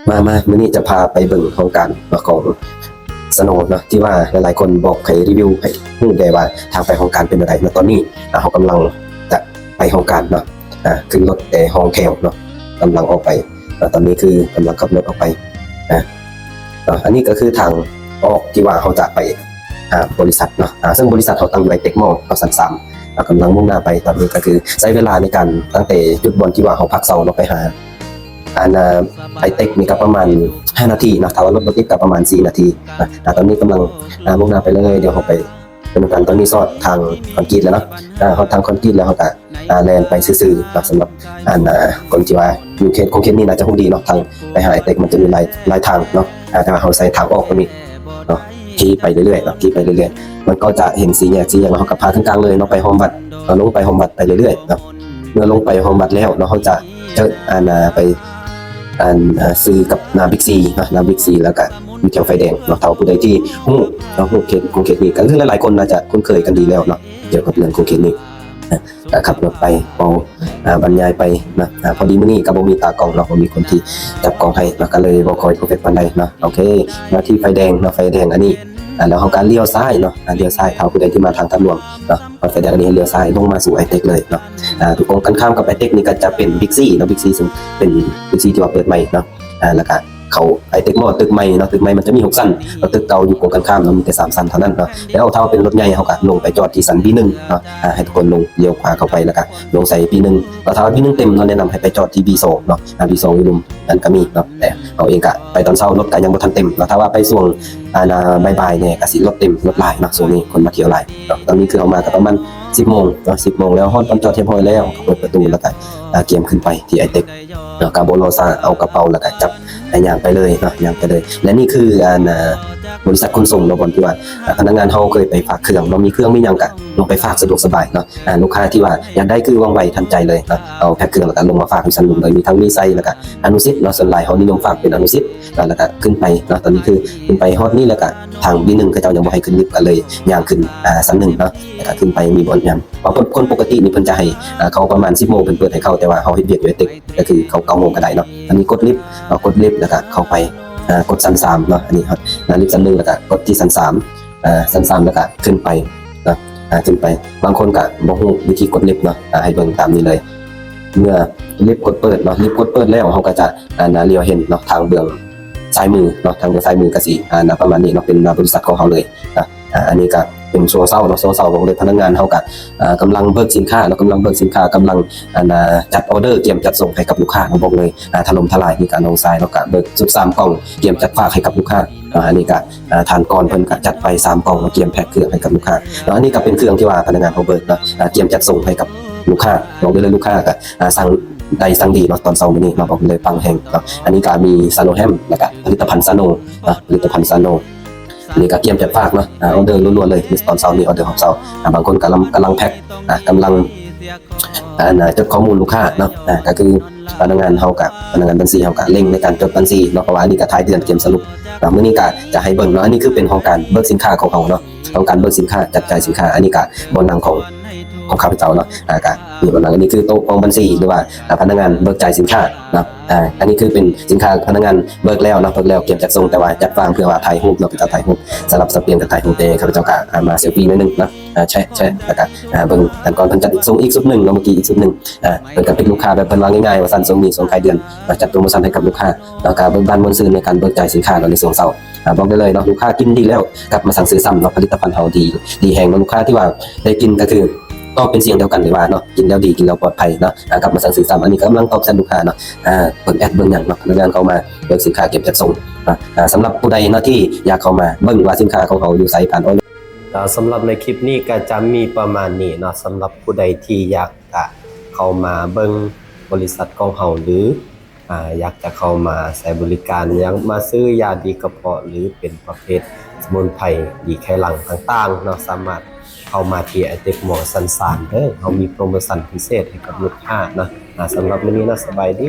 ມາ ມາ ມື້ນີ້ຈະພາໄປເບິ່ງຫ້ອງການເນາະ ຂອງ Snow ເນາະ ທີ່ວ່າຫຼາຍໆຄົນບອກໃຫ້ຣີວິວ ໃຫ້ຮູ້ແດ່ວ່າທາງໄປຫ້ອງການເປັນແນວໃດເນາະ. ຕອນນີ້ ອ່າ ເຮົາກຳລັງຈະໄປຫ້ອງການເນາະ ອ່າ ຂຶ້ນລົດແຕ່ຫ້ອງແຖວເນາະ ກຳລັງອອກໄປ ອ່າ ຕອນນີ້ຄືກຳລັງຂັບລົດອອກໄປ ອ່າ ອ່າ ອັນນີ້ກໍຄືທາງອອກທີ່ວ່າເຮົາຈະໄປຫາບໍລິສັດເນາະ ອ່າ ເຊິ່ງບໍລິສັດເຮົາຕັ້ງຢູ່ໄອເຕັກມໍເນາະ ຊັ້ນສາມ ອ່າ ກຳລັງມຸ່ງໜ້າໄປ. ຕອນນີ້ກໍຄືໃຊ້ເວລາໃນການ ຕັ້ງແຕ່ຈຸດບ່ອນທີ່ວ່າເຮົາພັກເຊົາເນາະ ໄປຫາ ອັນ ອ່າ ໄອເຕັກນີ້ກໍປະມານຫ້ານາທີເນາະ ຖ້າວ່າລົດບໍ່ຕິດກໍປະມານສີ່ນາທີເນາະ. ອ່າ ຕອນນີ້ກຳລັງ ອ່າ ມຸ່ງໜ້າໄປເລີຍ ດຽວເຮົາໄປເບິ່ງນຳກັນ. ຕອນນີ້ຊອດທາງຄອນກຣີດແລ້ວເນາະ ອ່າ ຮອດທາງຄອນກຣີດແລ້ວ ເຮົາກໍ ອ່າ ແລ່ນໄປຊື່ໆເນາະ. ສຳລັບ ອັນ ອ່າ ຄົນທີ່ວ່າຢູ່ເຂດ ຂົງເຂດນີ້ໜ້າຈະຮູ້ດີເນາະ ທາງໄປຫາໄອເຕັກມັນຈະມີຫຼາຍ ຫຼາຍທາງເນາະ ອ່າ ແຕ່ວ່າເຮົາໃຊ້ທາງອອກຕົວນີ້ເນາະ ຂີ່ໄປເລື້ອຍໆເນາະ ຂີ່ໄປເລື້ອຍໆ ມັນກໍຈະເຫັນສີ່ແຍກ ສີ່ແຍກແລ້ວເຮົາກໍຜ່ານກາງໆເລີຍເນາະ ໄປຮ່ອມວັດເນາະ ລົງໄປຮ່ອມວັດໄປເລື້ອຍໆເນາະ. ເມື່ອລົງໄປຮ່ອມວັດແລ້ວເນາະ ເຮົາຈະ ເຈີ ອັນ ອ່າ ໄປ ອັນ ອ່າ ຊື່ກັບໜ້າ Big C ເນາະ ໜ້າ Big C ແລ້ວກະຢູ່ແຖວໄຟແດງເນາະ. ຖ້າຜູ້ໃດທີ່ຮູ້ເນາະ ຮູ້ເຂດ ຂົງເຂດນີ້ ກໍຄືຫຼາຍໆຄົນໜ້າຈະຄຸ້ນເຄີຍກັນດີແລ້ວເນາະ ກ່ຽວກັບເລື່ອງຂົງເຂດນີ້. ອ່າ ກໍຂັບລົດໄປ ເວົ້າ ອ່າ ບັນຍາຍໄປເນາະ. ອ່າ ພໍດີມື້ນີ້ກໍບໍ່ມີຕາກ້ອງເນາະ ບໍ່ມີຄົນທີ່ຈັບກ້ອງໃຫ້ເນາະ ກໍເລີຍບໍ່ຄ່ອຍເພີເຟັກປານໃດເນາະ. ໂອເຄ ມາທີ່ໄຟແດງເນາະ ໄຟແດງອັນນີ້ ອ່າ ແລ້ວເຮົາກໍລ້ຽວຊ້າຍເນາະ ອ່າ ລ້ຽວຊ້າຍ ຖ້າຜູ້ໃດທີ່ມາທາງທາງຫຼວງເນາະ ຮອດໄຟແດງອັນນີ້ໃຫ້ລ້ຽວຊ້າຍລົງມາສູ່ໄອເຕັກເລີຍເນາະ. ອ່າ ຢູ່ກົງກັນຂ້າມກັບໄອເຕັກນີ້ກໍຈະເປັນ Big C ເນາະ Big C ເຊິ່ງເປັນ Big C ທີ່ວ່າເປີດໃໝ່ເນາະ. ອ່າ ແລ້ວກະເຂົ້າໄອເຕັກມໍ ຕຶກໃໝ່ເນາະ ຕຶກໃໝ່ມັນຈະມີຫົກຊັ້ນ ແລ້ວຕຶກເກົ່າຢູ່ກົງກັນຂ້າມເນາະ ມີແຕ່ສາມຊັ້ນເທົ່ານັ້ນເນາະ. ແລ້ວຖ້າເປັນລົດໃຫຍ່ເຮົາກະລົງໄປຈອດທີ່ຊັ້ນ B ໜຶ່ງເນາະ ອ່າ ໃຫ້ທຸກຄົນລົງ ລ້ຽວຂວາເຂົ້າໄປ ແລ້ວກະລົງໃສ່ B ໜຶ່ງເນາະ. ຖ້າວ່າ B ໜຶ່ງເຕັມເນາະ ແນະນຳໃຫ້ໄປຈອດທີ່ B ສອງເນາະ ອ່າ B ສອງຢູ່ລຸ່ມ ອັນກະມີເນາະ ແຕ່ເຮົາເອງກະໄປຕອນເຊົ້າລົດກະຍັງບໍ່ທັນເຕັມເນາະ. ຖ້າວ່າໄປຊ່ວງ ອ່າ ບ່າຍໆແດ່ກະຊິລົດເຕັມ ລົດຫຼາຍເນາະ ຊ່ວງນີ້ຄົນມາທ່ຽວຫຼາຍເນາະ. ຕອນນີ້ຄືເຮົາມາກະປະມານສິບໂມງເນາະ ສິບໂມງແລ້ວ ຮອດບ່ອນຈອດຮຽບຮ້ອຍແລ້ວ ເຮົາກໍເປີດປະຕູແລ້ວກະ ອ່າ ກຽມຂຶ້ນໄປທີ່ໄອເຕັກເນາະ ກະບໍ່ລໍຊ້າ ເອົາກະເປົາແລ້ວກະຈັບຍ່າງໄປເລີຍເນາະ ຍ່າງໄປເລີຍ. ແລະນີ້ຄື ອັນ ອ່າ ບໍລິສັດຂົນສົ່ງເນາະ ບ່ອນທີ່ວ່າ ອ່າ ພະນັກງານເຮົາເຄີຍໄປຝາກເຄື່ອງເນາະ ມີເຄື່ອງມີຫຍັງກະລົງໄປຝາກສະດວກສະບາຍເນາະ. ອ່າ ລູກຄ້າທີ່ວ່າຢາກໄດ້ຄືວ່ອງໄວທັນໃຈເລີຍເນາະ ເອົາແພັກເຄື່ອງແລ້ວກະລົງມາຝາກຢູ່ຊັ້ນລຸ່ມເລີຍ ມີທັງມີໄຊ ແລ້ວກະອະນຸສິດເນາະ ສ່ວນຫຼາຍເຮົານິຍົມຝາກເປັນອະນຸສິດເນາະ ແລ້ວກະຂຶ້ນໄປເນາະ. ຕອນນີ້ຄືຂຶ້ນໄປຮອດນີ້ແລ້ວກະທາງ B ໜຶ່ງເຂົາເຈົ້າຍັງບໍ່ໃຫ້ຂຶ້ນລິບ ກະເລີຍຍ່າງຂຶ້ນ ອ່າ ຊັ້ນໜຶ່ງເນາະ ແລ້ວກະຂຶ້ນໄປມີບ່ອນຍ່າງ ວ່າຄົນ ຄົນປົກກະຕິນີ້ເພິ່ນຈະໃຫ້ ອ່າ ເຂົ້າປະມານສິບໂມງ ເພິ່ນເປີດໃຫ້ເຂົ້າ ແຕ່ວ່າເຮົາເຮັດວຽກຢູ່ໄອເຕັກ ກະຄືເຂົ້າເກົ້າໂມງກະໄດ້ເນາະ. ອັນນີ້ກົດລິບເນາະ ກົດລິບແລ້ວກະເຂົ້າໄປ ອ່າ ກົດຊັ້ນສາມເນາະ. ອັນນີ້ຮອດ ອ່າ ລິບຊັ້ນໜຶ່ງ ແລ້ວກະກົດທີ່ຊັ້ນສາມ ອ່າ ຊັ້ນສາມ ແລ້ວກະຂຶ້ນໄປເນາະ ອ່າ ຂຶ້ນໄປ. ບາງຄົນກະບໍ່ຮູ້ວິທີກົດລິບເນາະ ອ່າ ໃຫ້ເບິ່ງຕາມນີ້ເລີຍ. ເມື່ອລິບກົດເປີດເນາະ ລິບກົດເປີດແລ້ວ ເຮົາກໍຈະ ອ່າ ນະ ຫຼຽວເຫັນເນາະ ທາງເບື້ອງຊ້າຍມືເນາະ ທາງເບື້ອງຊ້າຍມືກໍຊິ ອ່າ ນະ ປະມານນີ້ເນາະ ເປັນ ນະ ບໍລິສັດຂອງເຮົາເລີຍເນາະ. ອ່າ ອັນນີ້ກໍເປັນຊ່ວງເຊົ້າເນາະ ຊ່ວງເຊົ້າບອກເລີຍພະນັກງານເຮົາກໍ ອ່າ ກຳລັງເບີກສິນຄ້າເນາະ ກຳລັງເບີກສິນຄ້າ ກຳລັງ ອ່າ ນະ ຈັດອໍເດີກຽມຈັດສົ່ງໃຫ້ກັບລູກຄ້າເນາະ. ບອກເລີຍ ອ່າ ຖະຫຼົ່ມທະລາຍ ມີການນ້ອງຊາຍເນາະ ກໍເບີກສຸດສາມກ່ອງ ກຽມຈັດຝາກໃຫ້ກັບລູກຄ້າເນາະ. ອັນນີ້ກໍ ອ່າ ທ່ານກອນເພິ່ນກໍຈັດໄປສາມກ່ອງເນາະ ກຽມແພັກເຄື່ອງໃຫ້ກັບລູກຄ້າເນາະ. ອັນນີ້ກໍເປັນເຄື່ອງທີ່ວ່າພະນັກງານເຮົາເບີກເນາະ ອ່າ ກຽມຈັດສົ່ງໃຫ້ກັບລູກຄ້າ ບອກໄດ້ເລີຍ ລູກຄ້າກໍ ອ່າ ສັ່ງໄດ້ສັ່ງດີເນາະ ຕອນເຊົ້າມື້ນີ້ເນາະ ບອກໄດ້ເລີຍປັງແຮງເນາະ. ອັນນີ້ກໍມີ Snow Ham ແລ້ວກໍຜະລິດຕະພັນ Snow ເນາະ ຜະລິດຕະພັນ Snow ອັນນີ້ກໍກຽມຈັດຝາກເນາະ ອ່າ ອໍເດີລ້ວນໆເລີຍ ຕອນເຊົ້ານີ້ ອໍເດີຮອບເຊົ້າ ອ່າ ບາງຄົນກຳລັງ ກຳລັງແພັກ ອ່າ ກຳລັງ ອ່າ ຈົດຂໍ້ມູນລູກຄ້າເນາະ ອ່າ ກໍຄືພະນັກງານເຮົາກະ ພະນັກງານບັນຊີເຮົາກະເລັ່ງໃນການຈົດບັນຊີເນາະ ເພາະວ່າອັນນີ້ກະທ້າຍເດືອນກຽມສະຫຼຸບເນາະ. ມື້ນີ້ກະຈະໃຫ້ເບິ່ງເນາະ ອັນນີ້ຄືເປັນຫ້ອງການເບີກສິນຄ້າຂອງເຮົາເນາະ ຫ້ອງການເບີກສິນຄ້າ ຈັດຈ່າຍສິນຄ້າ. ອັນນີ້ກະບ່ອນນັ່ງຂອງ ຂອງຂ້າພະເຈົ້າເນາະ ອ່າ ກະມີບ່ອນນັ່ງ. ອັນນີ້ຄືໂຕະກອງບັນຊີ ຫຼືວ່າ ອ່າ ພະນັກງານເບີກຈ່າຍສິນຄ້າເນາະ. ອ່າ ອັນນີ້ຄືເປັນສິນຄ້າພະນັກງານເບີກແລ້ວເນາະ ເບີກແລ້ວກຽມຈັດສົ່ງ ແຕ່ວ່າຈັດວາງເພື່ອວ່າຖ່າຍຮູບເນາະ ເຂົາເຈົ້າຖ່າຍຮູບ ສະຫຼັບສະປ່ຽນກັນຖ່າຍຮູບ ແຕ່ຂ້າພະເຈົ້າກະ ອ່າ ມາເຊລຟີໜ້ອຍໜຶ່ງເນາະ ອ່າ ແຊະ ແຊະ ແລ້ວກະ ອ່າ ເບິ່ງທ່ານກອນເພິ່ນຈັດສົ່ງອີກຊຸດໜຶ່ງເນາະ ເມື່ອກີ້ອີກຊຸດໜຶ່ງ ອ່າ ເພິ່ນກໍປິດລູກຄ້າແບບເພິ່ນວ່າງ່າຍໆວ່າຊັ້ນ ຊ່ວງນີ້ຊ່ວງທ້າຍເດືອນ ມາຈັດໂປຣໂມຊັນໃຫ້ກັບລູກຄ້າ ແລ້ວກໍເບີກບານມ່ວນຊື່ນໃນການເບີກຈ່າຍສິນຄ້າເນາະ ໃນຊ່ວງເຊົ້າ. ອ່າ ບອກໄດ້ເລີຍເນາະ ລູກຄ້າກິນດີແລ້ວກັບມາສັ່ງຊື້ຊ້ຳເນາະ ຜະລິດຕະພັນເຮົາດີ ດີແຮງເນາະ. ລູກຄ້າທີ່ວ່າໄດ້ກິນກໍຄືຕອບເປັນສຽງດຽວກັນເລີຍວ່າເນາະ ກິນແລ້ວດີ ກິນແລ້ວປອດໄພເນາະ ອ່າ ກັບມາສັ່ງຊື້ຊ້ຳ. ອັນນີ້ກຳລັງຕອບແຊັດລູກຄ້າເນາະ ອ່າ ເບິ່ງແອັດເບິ່ງຫຍັງເນາະ ພະນັກງານເຂົ້າມາເບິ່ງສິນຄ້າກຽມຈັດສົ່ງເນາະ. ອ່າ ສຳລັບຜູ້ໃດເນາະທີ່ຢາກເຂົ້າມາເບິ່ງວ່າສິນຄ້າຂອງເຮົາຢູ່ໃສ ຜ່ານອອນລາຍ ອ່າ ສຳລັບໃນຄລິບນີ້ກໍຈະມີປະມານນີ້ເນາະ. ສຳລັບຜູ້ໃດທີ່ຢາກຈະເຂົ້າມາເບິ່ງບໍລິສັດຂອງເຮົາ ຫຼື ອ່າ ຢາກຈະເຂົ້າມາໃຊ້ບໍລິການ ຢາກມາຊື້ຢາດີກະເພາະ ຫຼື ເປັນປະເພດສະໝຸນໄພດີໄຄຫຼັງຕ່າງໆເນາະ ສາມາດເຂົ້າມາທີ່ໄອເຕັກມໍຊັ້ນສາມເດີ. ເຮົາມີໂປຣໂມຊັນພິເສດໃຫ້ກັບລູກຄ້າເນາະ. ອ່າ ສຳລັບມື້ນີ້ເນາະ ສະບາຍດີ.